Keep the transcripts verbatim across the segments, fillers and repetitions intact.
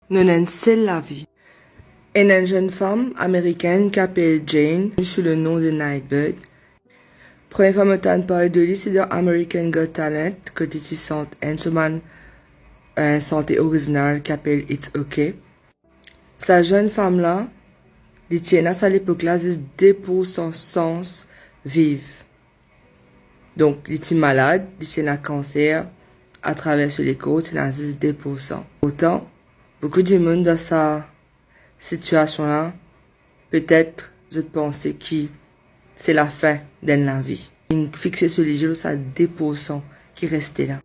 Nou ena enn sel lavi. Ena enn zenn fam amerikenn ki apel Jane, sou le nom de Nightbird. Premie fwa mo tann parl de li, se dan American Got Talent, kot li ti sant enn so bann, eh, sante orizinal ki apel It's Okay. Sa zenn fam la, li ti ena sa lepok la zis de poursan sans viv. Donk, li ti malad, li ti ena kanser, atraver so lekor, ti ena zis de poursan. Pourtan, boukou dimoun dan sa sitiasion la, petet zot panse ki se lafin d'enn lavi. Linn fixe so lizie lor sa de poursan ki reste la.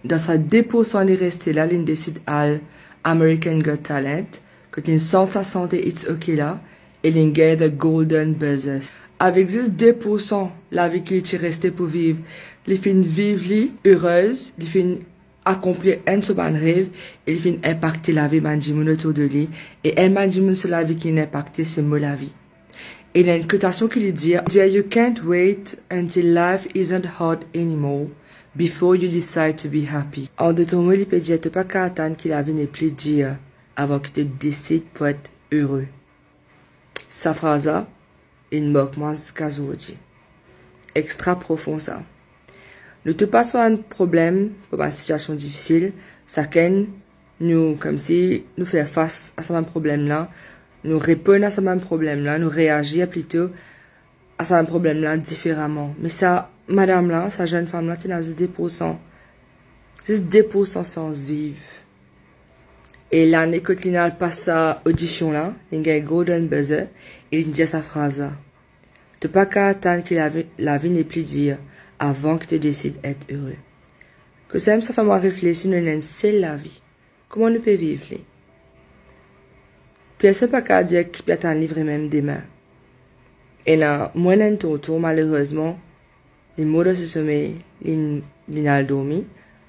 Dan sa de poursan li reste la, linn desid al American Got Talent, kot linn sant sa sante It's Okay la, e linn gagn the golden buzzer. Avek zis de poursan lavi ki li ti reste pou viv, li finn viv li erez, li finn akonplir enn so bann rev, e li finn inpakte lavi bann dimoun otour de li, e enn bann dimoun so lavi ki linn inpakte, se mo lavi. Ena enn kotasion ki li dir, dir, "You can't wait until life isn't hard anymore before you decide to be happy." An dot mo, li pe dir, to pa kav atann ki lavi nepli dir avan ki to desid pou et ere. Sa fraz la, linn mark mwa ziska zordi. Extra profon sa. Nou tou pas par bann problem, par bann sitiasion difisil, sakenn nou, koumsi nou fer fas a sa bann problem la, nou reponn a sa bann problem la, nou reazir plito a sa bann problem la diferaman. Me sa madam la, sa zenn fam la, ti ena zis de poursan, zis de poursan sans viv. E lane kot linn al pas sa odision la, linn gagn golden buzzer, e linn dir sa fraz la, "To pa kav atann ki lavi, lavi nepli dir avan ki to desid et ere." Koumsa mem sa fer mwa reflesi, nou ena enn sel lavi. Kouma nou pe viv li? Personn pa kav dir ki pe atann li vremem demin. Ena mwa enn tonton, malerezman, li mor dan so somey, li, li al dormi,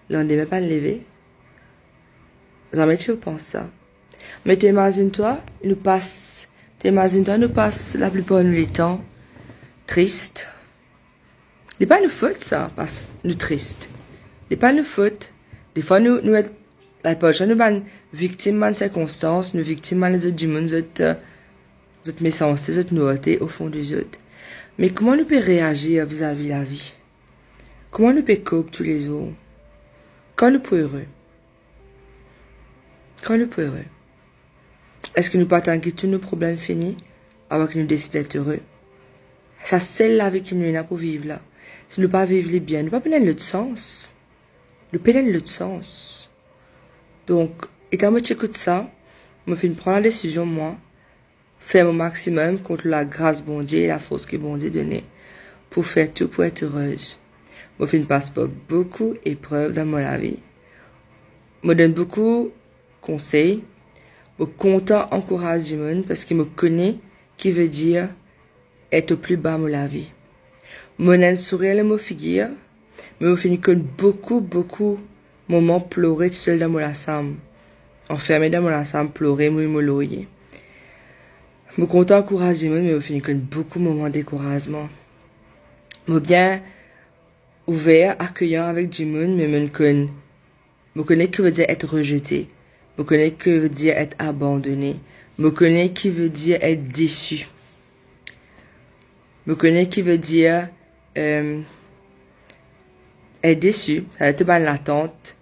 landime pa'nn leve. Zame ti ou pans sa. Me to imazinn twa, nou pas, to imazinn twa, nou pas laplipar nou letan tris. Li pa nou fot sa, pas nou tris. Li pa nou fot. Defwa nou, nou et, laplipar dimoun nou bann viktim bann sirkonstans, nou viktim bann lezot dimoun, zot, eh, zot mesanste, zot nwarte ofon de zot. Me kouma nou pe reazir vizavi lavi? Kouma nou pe kop toulezour? Kan nou pou ere? Kan nou pou ere? Eski nou pou atann ki tou nou problem fini avan ki nou desid et ere? Sa sel lavi ki nou ena pou viv la. Si nou pa viv li bien, nou pa pena enn lot sans. Nou pena enn lot sans. Donk, eta mo ti ekout sa, mo finn pran ladesizion mwa, fer mo maximum kont lagras Bondie e lafors ki Bondie done pou fer tou pou et erez. Mo finn pas par boukou eprev dan mo lavi. Mo donn boukou konsey. Mo kontan ankouraz dimoun parski mo kone ki vedir et o pli ba mo lavi. Mo ena enn sourir lor mo figir, me mo finn konn boukou, boukou moman plore tousel dan mo lasam, anferme dan mo lasam, plore, mouy mo lorye. Mo kontan ankouraz dimoun, me mo finn konn boukou moman dekourazman. Mo bien ouver, akeyan avek dimoun, me mo konn Mo kone ki vedir et rezete. Mo kone ki vedir et abandone. Mo kone ki vedir et desi. Mo kone ki vedir, eh, et desi. Savedir to bann latant,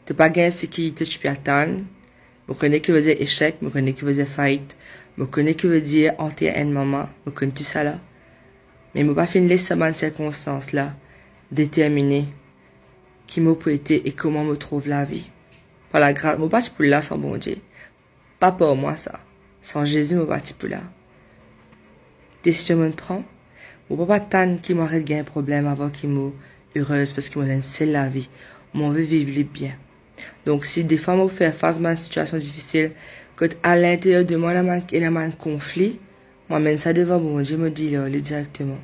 to pa gagn seki to ti pe atann. Mo kone ki vedir esek, mo kone ki vedir fait, mo kone ki vedir anter enn mama, mo konn tousala. Me mo pa finn les sa bann sirkonstans la determine ki mo pou ete e kouma mo trouv lavi. Par lagras, mo pa ti pou la san Bondie. Pa par mwa sa. San Zezi, mo pa ti pou la. Desizion mo pran, mo pa pou atann ki mo aret gagn problem avan ki mo erez, parski mo ena enn sel lavi. Mo anvi viv li bien. Donk, si defwa mo fer fas bann sitiasion difisil, kot alinterier de mwa ena bann, ena bann konfli, mo amenn sa devan Bondie, mo dir li direkteman.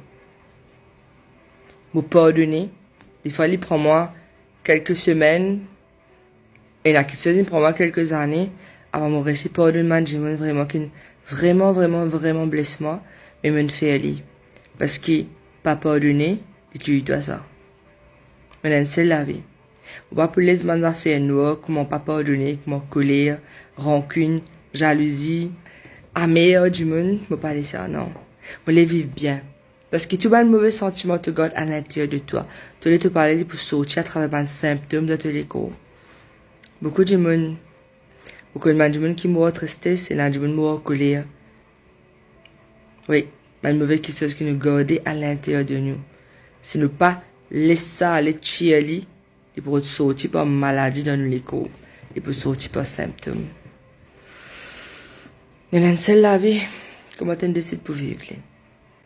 Mo pardone. Defwa li pran mwa kelke semenn, ena kiksoz ki pran mwa kelke zane, avan mo resi pardonn bann dimoun vreman ki, vreman, vreman, vreman bles mwa, me mo'nn fer li. Parski pa pardone, li touy twa sa. Mo ena enn sel lavi. Ou pa pou les bann zafer nwar, kouma pa pardone, kouma koler, rankinn, zalouzi, amer ar dimoun, mo pa le sa, non. Mo le viv bien. Parski tou bann move santiman to gard alinterior de twa, to le to pale, li pou sorti atraver bann sinptom dan to lekor. Boukou dimoun, boukou bann dimoun ki mor ar tristes, ena dimoun mor ar koler. Wi, bann move kiksoz ki nou garde alinterior de nou. Si nou pa les sa ale tir li, li pou rod sorti par maladi dan nou lekor. Li pou sorti par sinptom. Nou ena enn sel lavi, kouma to'nn desid pou viv li?